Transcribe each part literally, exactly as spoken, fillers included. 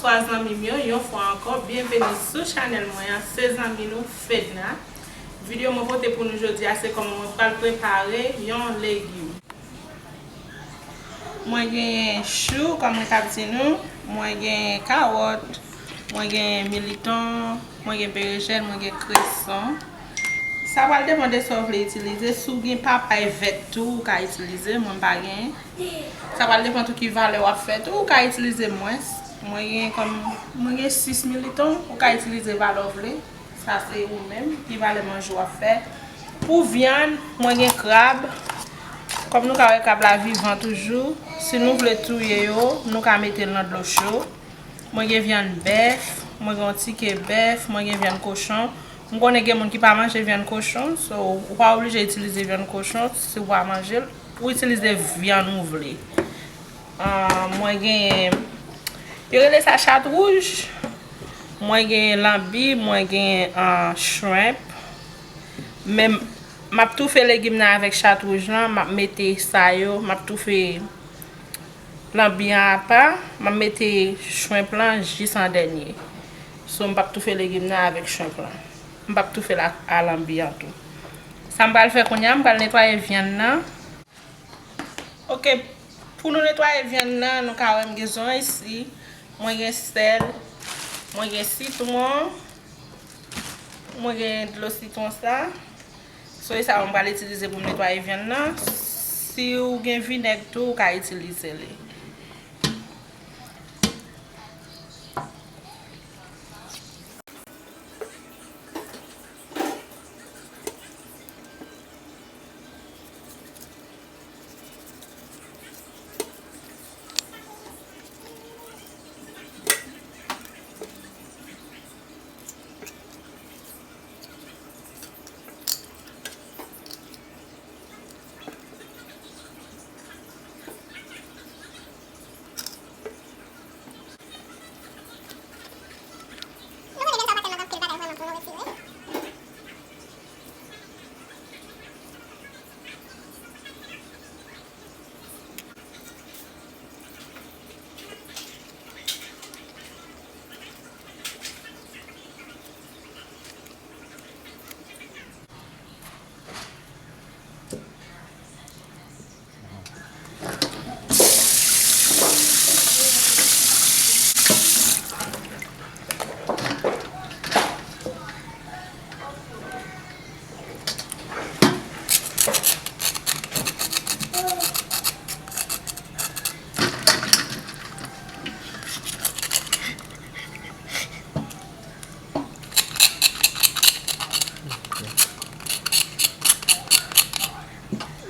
Bonswa zanmi m yo, yon fwa ankò, byenveni sou chanèl mwen an, se zanmi nou Fedna. Videyo mwen pote pou nou jodi a, se kòman mwen pral prepare yon legim. Mwen gen chou, kòm mwen t ap di nou, mwen gen kawòt, mwen gen militon, mwen gen berejèn, mwen gen kreson. Sa pral depann de sa w vle itilize. Si w gen papay vèt tou, ou ka itilize, mwen m pa gen. Sa pral depann tou ki valè w ap fè tou, ou ka itilize mwens. Mwen gen kòm, mwen gen sis militon, ou ka itilize valè w vle. Sa se ou menm, ki valè manje w ap fè. Pou vyann, mwen gen krab. Kòm nou ka wè krab la vivan toujou, si nou vle touye yo, nou ka mete l nan dlo cho. Mwen gen vyann bèf, mwen gen yon tike bèf, mwen gen vyann kochon. M konnen gen moun ki pa manje vyann kochon, so ou pa oblije itilize vyann kochon si w pa manje l. Ou itilize vyann ou vle. Ah, mwen gen, yo rele sa chat wouj. Mwen gen lanbi, mwen gen, ah, shrimp. Men m ap toufe legim nan avèk chat wouj lan, m ap mete sa yo, m ap toufe lanbi an apa, m ap mete shrimp lan jis an dènye. So, m p ap toufe legim nan avèk shrimp lan. M p ap toufe l ak, a lanbi an tou. Sa m pral fè kounye a, m pral netwaye vyann nan. Ok, pou nou netwaye vyann nan, nou ka wè m gen zoranj si, mwen gen sèl, mwen gen sitwon, mwen gen dlo sitwon sa. So, e sa mwen pral itilize pou m netwaye vyann nan. Si w gen vinèg tou, ou ka itilize li.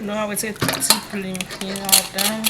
Nou ap retire ti plim ki ladan.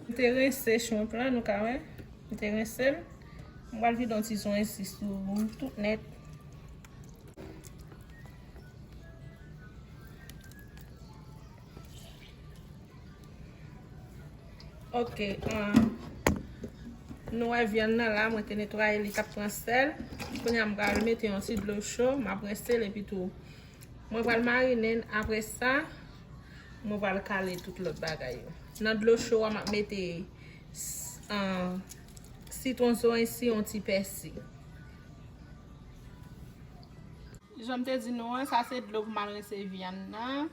M te rense shrimp lan, nou ka wè. M te rense l. M pral vide yon ti zwensi sou tout nèt. Ok, ah, nou wè vyann nan la, mwen te netwaye li, t ap pran sèl. Kounye a m pral mete yon ti dlo cho, m ap rense l epi tou. Mwen pral marinen l, apre sa, mwen pral kale tout lòt bagay yo. Nan dlo cho a, m ap mete, ah, sitwon, zwensi, yon ti pèsi. Jan m te di nou an, sa se dlo pou m al rense vyann nan.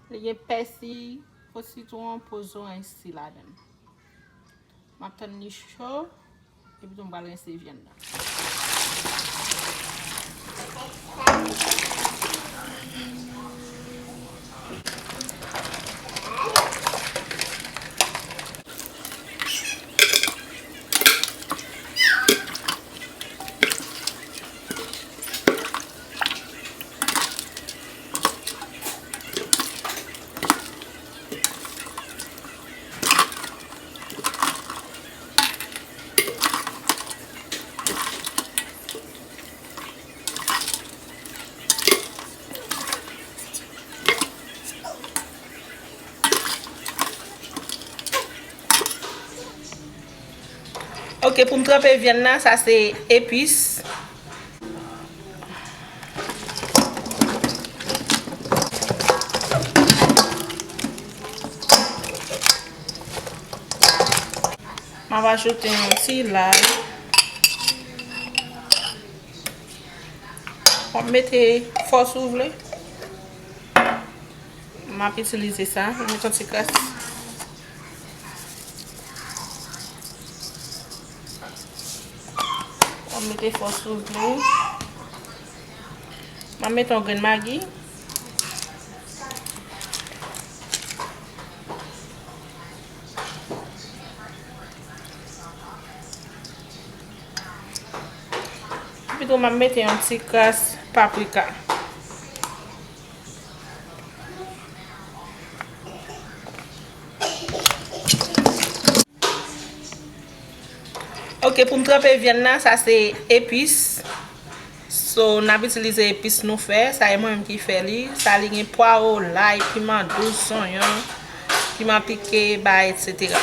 Li gen pèsi, po sitwon, po zwensi ladan l. M ap tann li cho, epi tou m pral rense vyann nan. Ok, pou m tranpe vyann nan, sa se epis. M ap ajoute yon ti lay. W ap mete fòs ou vle. M ap itilize sa. M met yon ti kras. W ap mete fòs ou vle. M ap mete yon grenn magi. Epi tou, m ap mete yon ti kras paprika. Ok, pou m tranpe vyann nan, sa se epis. So, n ap itilize epis nou fè. Sa e mwen menm ki fè li. Sa li gen pwawo, lay, piman dous, zonyon, piman pike, bay, etsetera.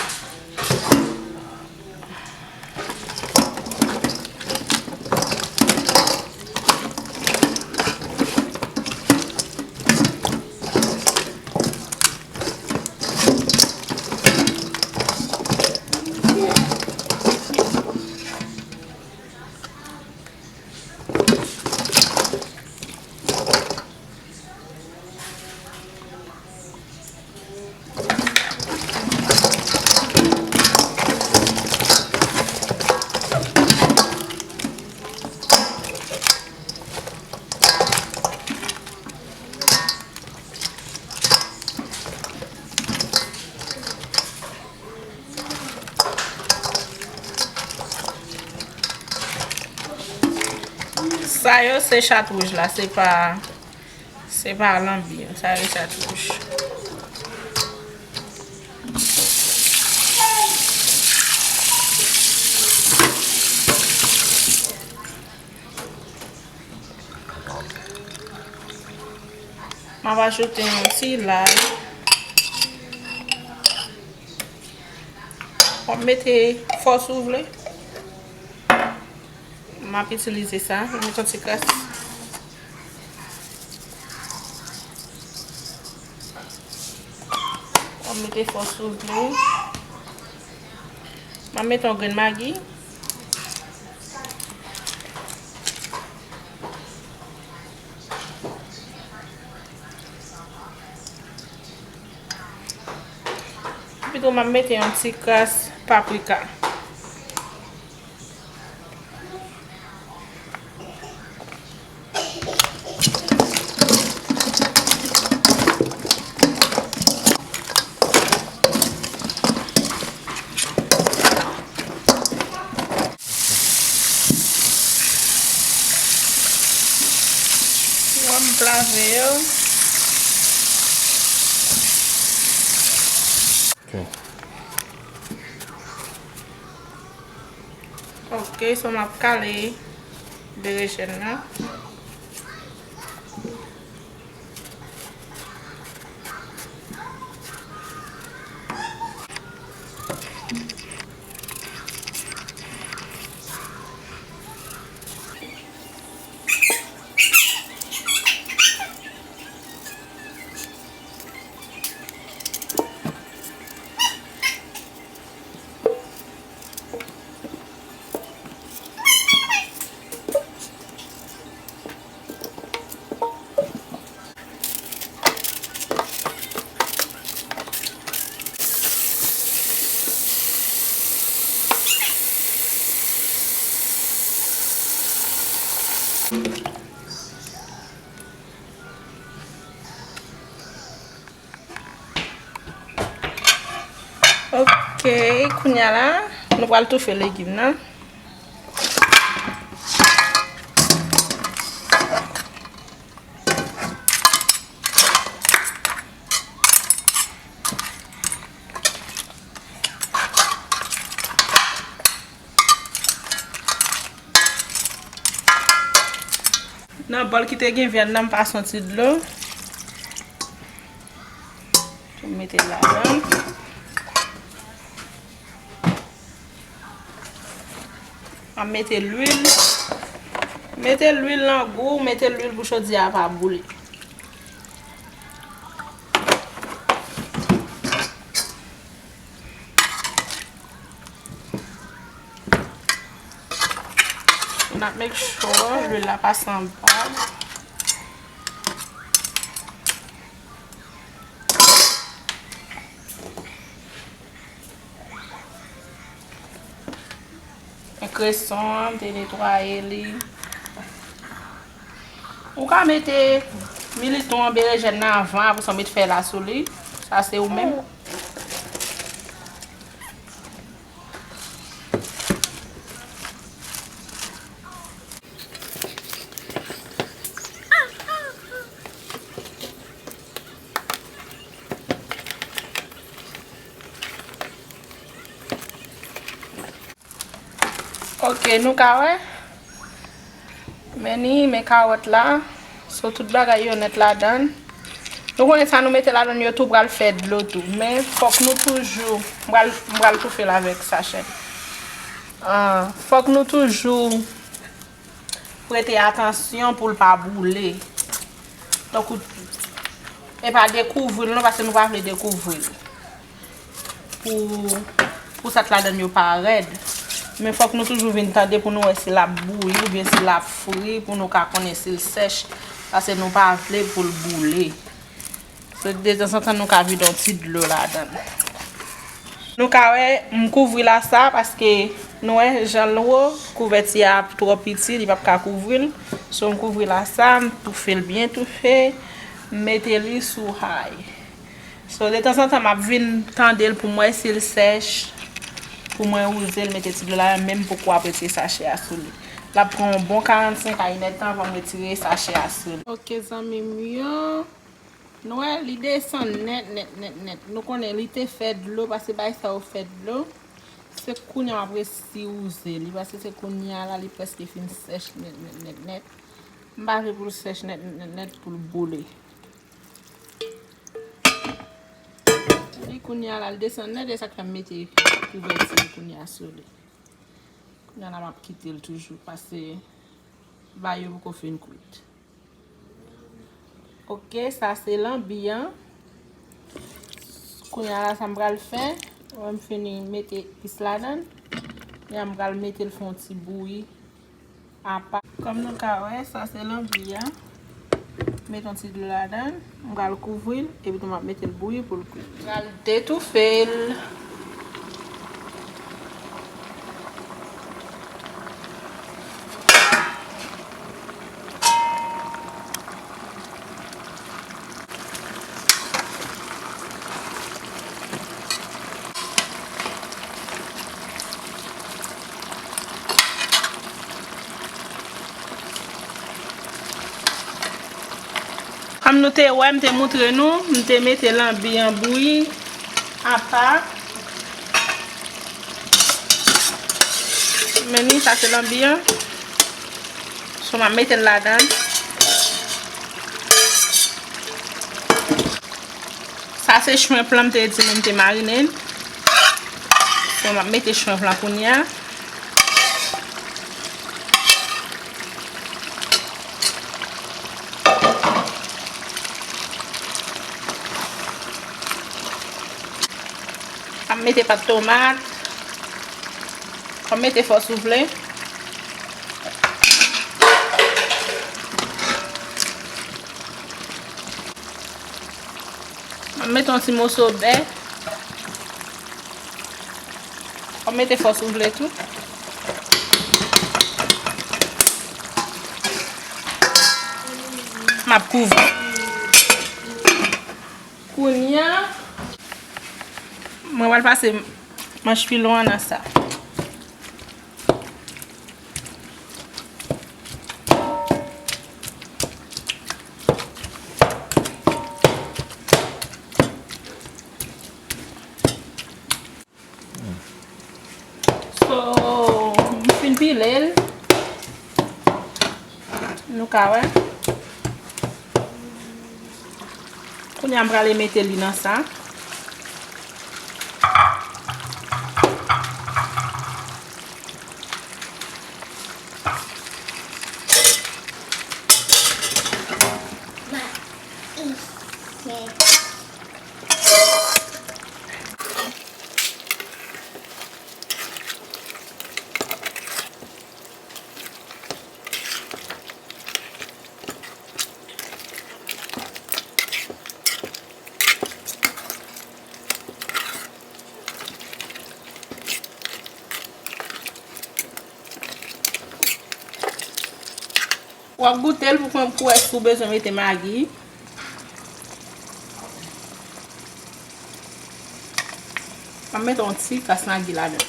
Sa yo se chat wouj la, se pa, se pa lanbi yo, sa yo chat wouj. M ap ajoute yon ti lay. W ap mete fòs ou vle. M ap itilize sa. M met yon ti kras. W ap mete fòs ou vle. M ap mete yon grenn magi. Epi tou, m ap mete yon ti kras paprika. Wè m plave yo. Ok. Ok, so m ap kale berejèn nan. Ok, kounye a la, nou pral toufe legim nan. Nan bòl ki te gen vyann nan, m pase yon ti dlo. M mete l ladan. M ap mete lwil. Mete lwil nan gou, mete lwil pou chodyè a pa boule. N ap make sure lwil la pase anba. Kreson an, m te netwaye li. Ou ka mete militon an, berejèn nan avan, apre sa w met fèy la sou li. Sa se ou menm. Ok, nou ka wè. Men ni, men kawòt la. So, tout bagay yo nèt ladan l. Nou konnen sa nou mete ladan l yo tou pral fè dlo tou. Men fòk nou toujou, m pral, m pral toufe l avèk sachè. Ah, fòk nou toujou prete atansyon pou l pa boule. Tankou, e pa dekouvri l non, paske nou pa vle dekouvri l. Pou, pou sa k ladan l yo pa rèd. Men fòk nou toujou vin tande pou nou wè si l ap bouyi oubyen si l ap fri, pou nou ka konnen si l sèch, paske nou pa vle pou l boule. So, detanzantan, nou ka vide yon ti dlo ladan l. Nou ka wè, m kouvri l a sa, paske nou wè jan l wo, kouvèti a twò piti, li p ap ka kouvri l. So, m kouvri l a sa, m toufe l byen toufe, m mete li sou high. So, detanzantan, m ap vin tande l pou m wè si l sèch, pou mwen wouze l, mete ti dlo ladan l, men m poko ap retire sachè a sou li. L ap pran yon bon karannsenk a inèdtan anvan m retire sachè a sou li. Ok, zanmi m yo. Nou wè, li desann nèt, nèt, nèt, nèt. Nou konnen li te fè dlo, paske bagay sa yo fè dlo. Se kounye a m ap resi wouze li, paske se kounye a la li prèske fin sèch nèt, nèt, nèt, nèt. M pa vle pou l sèch nèt, nèt, nèt, nèt, pou l boule. Li kounye a la, li desann nèt, e sa k fè m mete kouvèti kounye a sou li. Kounye a la, m ap kite l toujou, paske bagay yo poko fin kwit. Ok, sa se lanbi an. Kounye a la, sa m pral fè, wè m fini mete epis ladan l. Kounye a m pral mete l fè yon ti bouyi apa. Kòm nou ka wè, sa se lanbi an. Met yon ti dlo ladan l. M pral kouvri l, epi tou m ap mete l bouyi pou l kwit. M pral detoufe l. Kòm nou te wè, m te moutre nou, m te mete lanbi an bouyi apa. M Mezanmi, sa se lanbi an. So, m ap mete l ladan. Sa se shrimp lan m te di nou m te marinen. So, m ap mete shrimp lan kounye a. M ap mete pat tomat. M ap mete fò soufle. M ap mete yon ti moso bè. M ap mete fò soufle tou. M ap kouvri. Kounye a, mwen pral pase manch pilon an nan sa. So, m fin pile l. Nou ka wè. Kounye a m prale mete li nan sa. W ap goute l pou konn, pou wè si w bezwen mete magi. M ap mete yon ti kras magi ladan.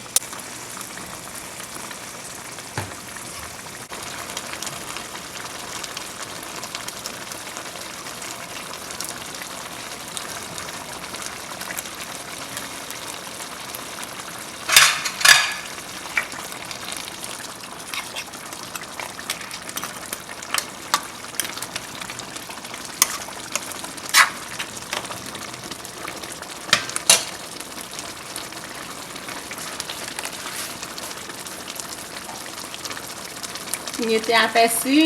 Mete apèsi.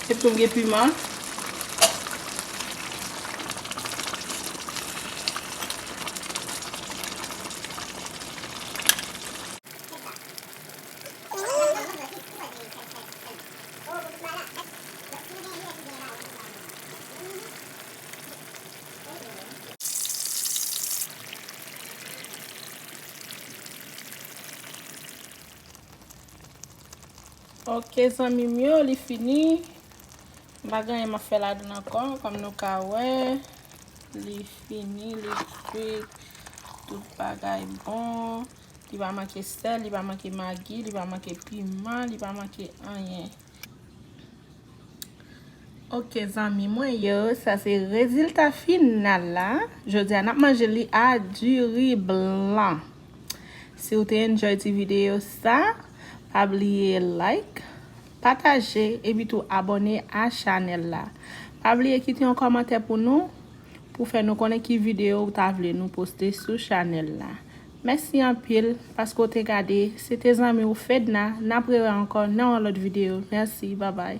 Epi m gen piman. Ok, zanmi m yo, li fini. M pa gen anyen m ap fè ladan l ankò, kòm nou ka wè, li fini, li kwit, tout bagay bon. Li pa manke sèl, li pa manke magi, li pa manke piman, li pa manke anyen. Ok, zanmi mwen yo, sa se rezilta final la. Jodi a, n ap manje li a diri blan. Si w te enjoy ti videyo sa, pa bliye like, pataje, epi tou abòne a chanèl la. Pa bliye kite yon kòmantè pou nou, pou fè nou konnen ki videyo ou ta vle nou poste sou chanèl la. Mèsi anpil paske w te gade. Se te zanmi w Fedna. N ap rewè ankò nan yon lòt videyo. Mèsi, babay.